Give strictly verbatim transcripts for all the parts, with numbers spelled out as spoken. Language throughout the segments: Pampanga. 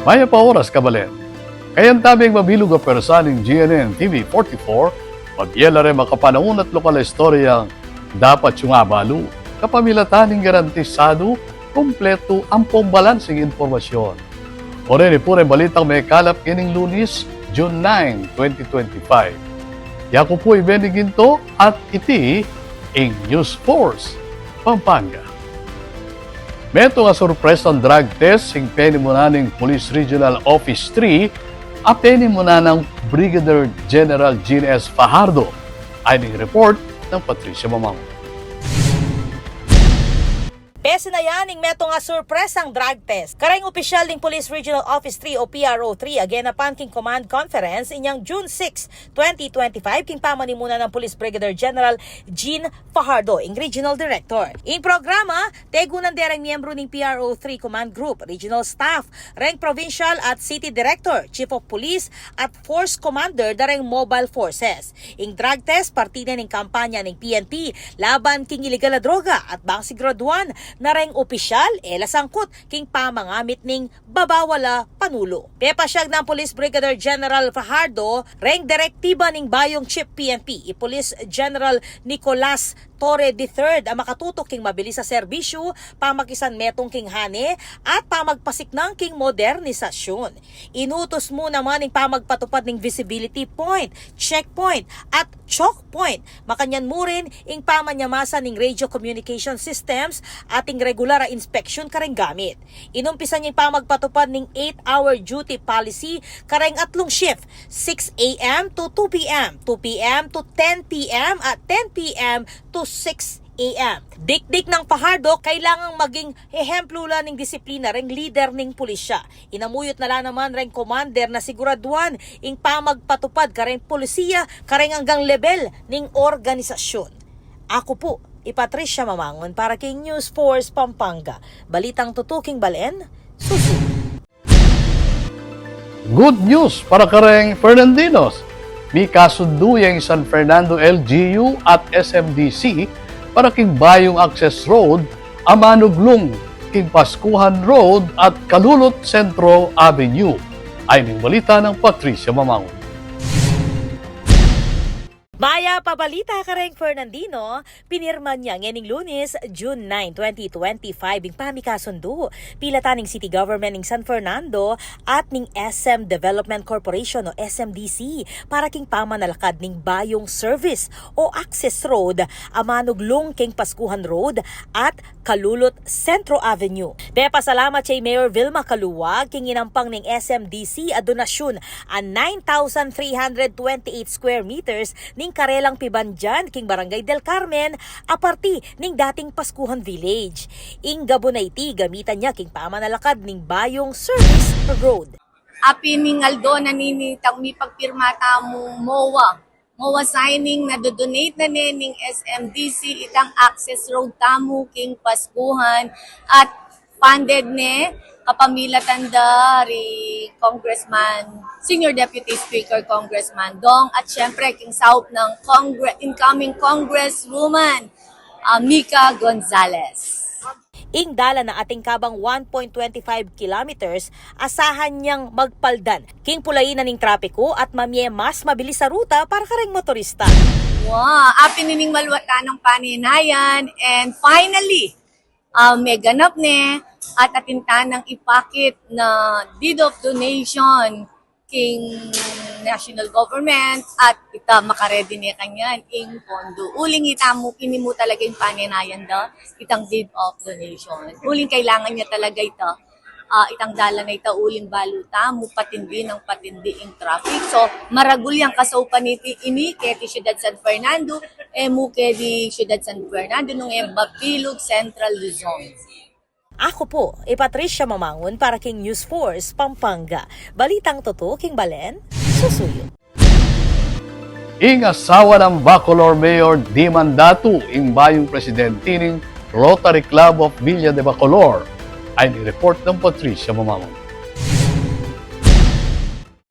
Mayap a oras, kabalen. Kayang tabing mabilug a pwersa ning G N N T V forty-four, mabie la reng makapanaun at lokal a istoryang dapat yung abalu, kapamilatan ning garantisadu, kumpletu, ampong balansing impormasyon. O reni pu reng balitang mekalap ngening Lunes, June nine, twenty twenty-five. Yaku pu i Benny Ginto at iti ing News Force Pampanga. Metung a surpresang drug test ing penimunan ning Police Regional Office three a penimunan nang Brigadier General Gene S. Fajardo. Ayan ing report nang Patricia Mamang. Pesinayan ing metung a surpresang drug test kareng opisyal ning Police Regional Office three o P R O three a genapan king command conference inyang June six, twenty twenty-five, king pamanimunan nang Police Brigadier General Gene Fajardo, ing Regional Director. Ing programa, tegunan de reng miyembru ning P R O three Command Group, regional staff, reng provincial at city director, chief of police, at force commander da reng mobile forces. Ing drug test, parti ne ning kampanya ning P N P laban king iligal a droga at bang siguraduan na reng opisyal e la sangkut king pamangamit ning babawal a panulu. Pepasyag nang Police Brigadier General Fajardo reng direktiba ning bayung Chief P N P, i Police General Nicolas Torre the third, a makatutok king mabilis a serbisyu, pamakisanmetung king hane, at pamagpasiknang king modernisasyun. Inutus mu naman ing pamagpatupad ning visibility point, checkpoint, at choke point. Makanyan mu rin ing pamanyamasan ning radio communication systems at ing regular a inspeksyon kareng gamit. Inumpisan ya ing pamagpatupad ning eight-hour duty policy kareng atlung shift, six A M to two P M, two P M to ten P M, at ten P M to six A M. Dikdik nang Fajardo, kailangang maging ehemplu la ning disiplina reng lider ning pulisya. Inamuyut na la naman reng commander na siguraduan ing pamagpatupad kareng pulisiya kareng anggang lebel ning organisasyun. Aku pu i Patricia Mamangun para king News Force Pampanga. Balitang tutuking balen, susu. Good news para kareng Fernandinos. Mikasundu ya ing San Fernando L G U at S M D C para king bayung access road a manuglung king Pascuhan Road at Kalulut Centro Avenue. Ayan ing balita nang Patricia Mamangun. Mayap a balita kareng Fernandino, pinirman ya ngening Lunes, June nine, twenty twenty-five, ing pamikasundu pilatan ning City Government ning San Fernando at ning S M Development Corporation o S M D C para king pamanalakad ning bayung service o access road a manuglung king Pascuhan Road at Kalulut Centro Avenue. Pepasalamat ya i Mayor Vilma Caluag king inampang ning S M D C a donasyun a nine thousand three hundred twenty-eight square meters ning karelang pibandian king Barangay Del Carmen, a parti ning dating Pascuhan Village. Ing gabun a iti gamitan ya king pamanalakad ning bayung service road. Apin ning aldo na nini itang mipagpirma tamung MOA, MOA signing na do-donate na ne ning S M D C itang access road tamu king Pascuhan at funded ne kapamilatan da ri Congressman, Senior Deputy Speaker Congressman Dong at syempre king saup ng Congre-, incoming Congresswoman, ah, Mica Gonzalez. Ing dalan a atin kabang one point twenty-five kilometers, asahan yang magpaldan king pulayan ning trapiku at mamie mas mabilis a ruta para kareng motorista. Wow, apin ining maluat tanang paninayan, and finally, ah, meganap ne at atin tanang ipakit na deed of donation king national government at ita makaredi ne kanyan ing pondo. Uling ita mu, ini mu talaga ing paninayan da, itang deed of donation. Uling kailangan ya talaga ita, ah, itang dalan a ita uling balu tamu patindi nang patindi ing traffic. So, maragul yang kasaupan iti ini keti Ciudad San Fernando, e mu keti Ciudad San Fernando, nung e Bapilog, Central Luzon. Aku pu i Patricia Mamangun para king News Force Pampanga. Balitang tutu king balen, susuyu. Ing asawa nang Bacolor Mayor dimandatu ing bayung presidente ning Rotary Club of Villa de Bacolor. Ayan ing report nang Patricia Mamangun.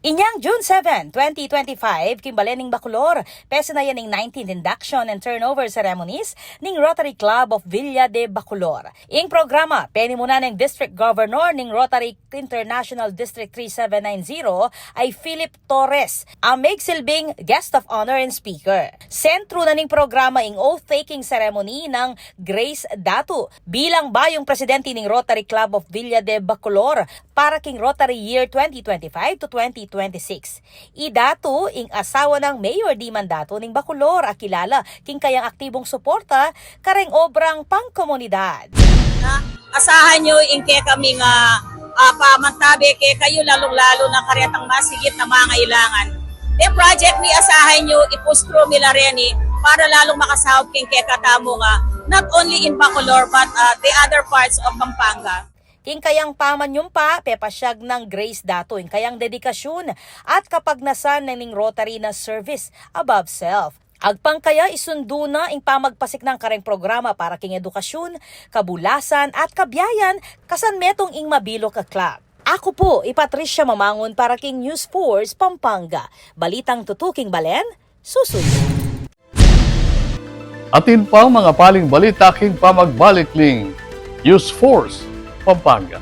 Inyang June seven, twenty twenty-five, king balen ning Bacolor, pesinayan ing nineteenth induction and turnover ceremonies ning Rotary Club of Villa de Bacolor. Ing programa, penimunan ning District Governor ning Rotary International District three seven nine zero, ay Philip Torres, a megsilbing guest of honor and speaker. Sentru na ning programa ing oath-taking ceremony nang Grace Datu bilang bayung presidente ning Rotary Club of Villa de Bacolor para king Rotary Year twenty twenty-five to twenty twenty-six. I Datu ing asawa nang Mayor Diman Datu ning Bacolor, a kilala king kayang aktibung suporta kareng obrang pangkomunidad. Na, asahan yu ing kekaming, ah, ah, pamantabe kekayu, lalung-lalu na karetang masigit a mangailangan. E project mi, asahan yu, i-push through mi la reni para lalung makasaup king kekatamung, ah, not only in Bacolor but, ah, the other parts of Pampanga. King kayang pamanyumpa, pepasyag nang Grace Datu ing kayang dedikasyun at kapagnasan na ning Rotary na service above self. Agpang kaya isundu na ing pamagpasiknang kareng programa para king edukasyun, kabulasan, at kabiayan, kasan metung ing mabilug a club. Aku pu i Patricia Mamangun para king News Force Pampanga. Balitang tutuking balen, susundu. Atin pang mangapaling balita king pamagbalik ning News Force Pampanga.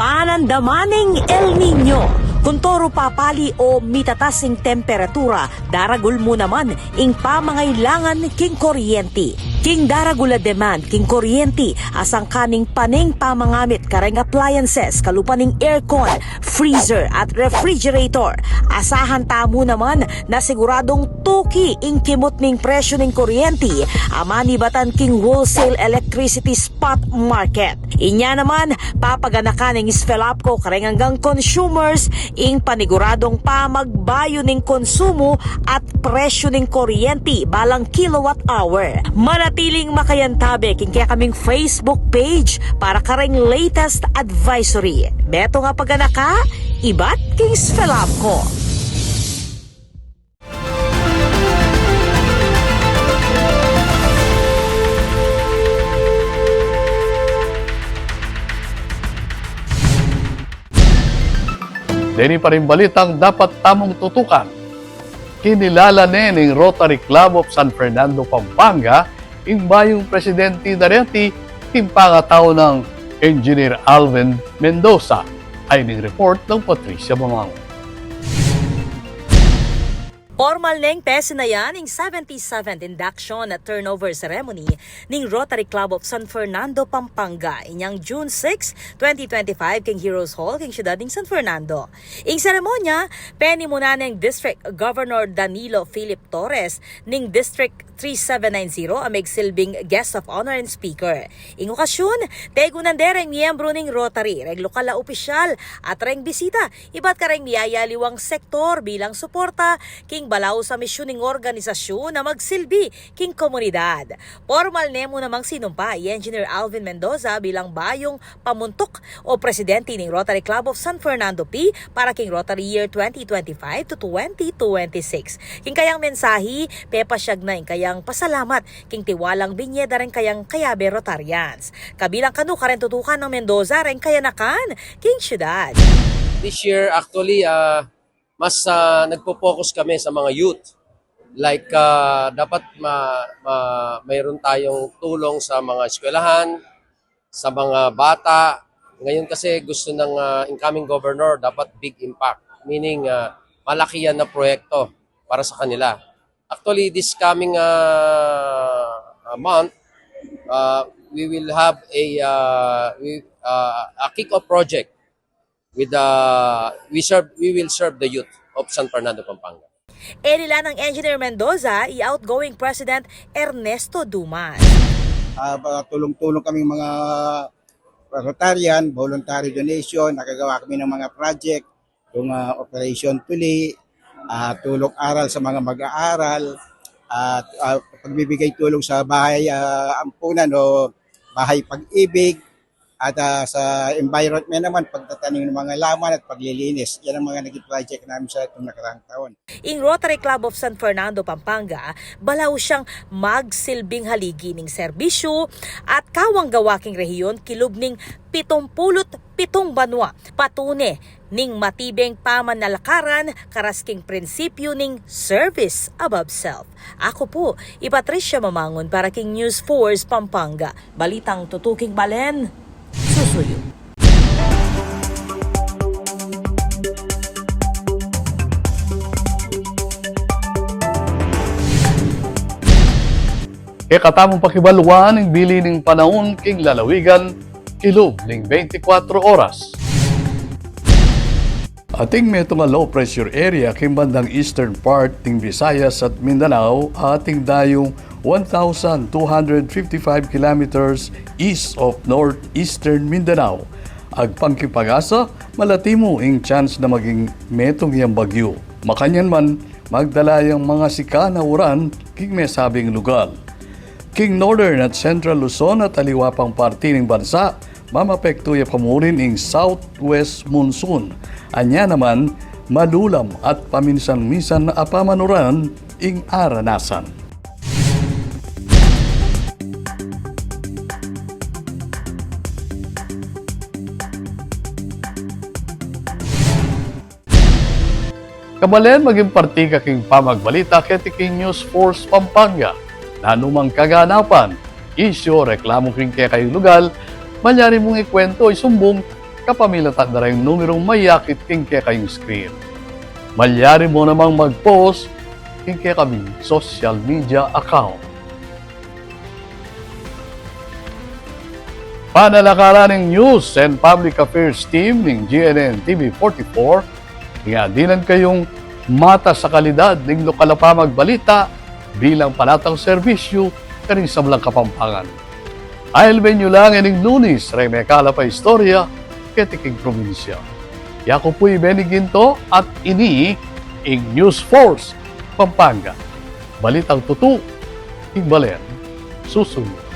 Panandaman ning El Niño. Kuntoru papali o mitatas ing temperatura, daragul mu naman ing pamangailangan king kuryenti. King daragul a demand king kuryenti, a sangkan ning paneng pamangamit kareng appliances, kalupa ning aircon, freezer at refrigerator, asahan tamu naman na siguradung tuki ing kimut ning presyu ning kuryenti a manibatan king wholesale electricity spot market. Inya naman, papaganakan ning SFELAPCO kareng anggang consumers ing paniguradung pamagbayu ning konsumu at presyu ning kuryenti balang kilowatt hour. Manatiling makayantabe king kekaming Facebook page para kareng latest advisory. Metung a paganaka ibat king SFELAPCO. Deni pa ring balitang dapat tamung tutukan. Kinilala ne ning Rotary Club of San Fernando, Pampanga, ing bayung presidente da reti king pangatau nang Engineer Alvin Mendoza. Ay ning report nang Patricia Mamangun. Pormal neng pesinayan ing seventy-seventh induction at turnover ceremony ning Rotary Club of San Fernando, Pampanga, inyang June six, twenty twenty-five, king Heroes Hall king syudad ning San Fernando. Ing seremonya, penimunan neng District Governor Danilo Philip Torres, ning District three seven nine zero a megsilbing guest of honor and speaker. Ing okasyun, tegunan de reng miyembru ning Rotary, reng lokal a opisyal, at reng bisita, ibat kareng miyayaliwang sektor bilang suporta king balaus a misyun ning organisasyun a magsilbi king komunidad. Pormal ne mu namang sinumpa i Engineer Alvin Mendoza bilang bayung pamuntuk o presidente ning Rotary Club of San Fernando P para king Rotary Year twenty twenty-five to twenty twenty-six. King kayang mensahi, pepasyag na ing kayang pasalamat king tiwalang binye da reng kayang kayabe Rotarians. Kabilang kanu kareng tutukan nang Mendoza reng kayanakan king syudad. This year, actually, ah, mas, ah, nagpo-focus kami sa mga youth. Like, ah, dapat ma-, ma-, mayroon tayong tulong sa mga eskwelahan, sa mga bata. Ngayon kasi gusto ng, ah, incoming governor, dapat big impact. Meaning, ah, malaki yan na proyekto para sa kanila. Actually, this coming, ah, ah, month, Uh, we will have a, uh, we, uh, a kick-off project with, uh, we serve, we will serve the youth of San Fernando, Pampanga. Inilaan nang Engineer Mendoza i outgoing President Ernesto Dumas. Ah, ba-, tulong-tulong kaming mga Rotarian, voluntary donation, nakagawa kami ng mga project, yung, ah, Operation Tuli, ah, tulong aral sa mga mag-aaral, at, ah, pagbibigay tulong sa bahay, ah, ampunan o bahay pag-ibig, at, ah, sa environment naman, pagtatanim ng mga laman at paglilinis. Yan ang mga naging project namin sa itong nakaraang taon. Ing Rotary Club of San Fernando, Pampanga, balaw siyang magsilbing haligi ning serbisyu at kawang gawa king rehiyon kilub ning pitumpulu't pitung banwa, patune ning matibeng pamanalakaran karas king prinsipyu ning service above self. Aku pu i Patricia Mamangun para king News Force Pampanga. Balitang tutuking balen, susuyu. Kekatamung pakibaluan ing bili ning panaun king lalawigan kilub ning bente kwatro oras. Atin metung a low pressure area king bandang eastern part ning Visayas at Mindanao, atin dayung one thousand two hundred fifty-five kilometers east of northeastern Mindanao. Agpang king pag-asa, malati mu ing chance na maging metung yang bagyu. Makanyan man, magdala yang mga sika na uran king mesabing lugal. King northern at central Luzon at aliwa pang parti ning bansa, mamapektu ya pa murin ing southwest monsoon. Anya naman, malulam at paminsan-minsan a pamanuran ing aranasan. Kabalen, maging parti ka king pamagbalita keti king News Force Pampanga. Nanu mang kaganapan, isyu, reklamu king kekayung lugal, malyari mung ikwento o isumbung kapamilatan da reng numerung mayakit king kekayung screen. Malyari mu namang mag-post king kekaming social media account. Panalakaran ning News and Public Affairs Team ning G N N T V forty-four, ing adinan kayung matas a kalidad ning lokal a pamagbalita bilang palatang serbisyu karing sablang Kapampangan. Ailben yu la ngening Lunis reng mekalap a istorya keti king probinsya. Yaku pu i Benny Ginto at ini ing News Force Pampanga. Balitang tutu, ing balen, susunod.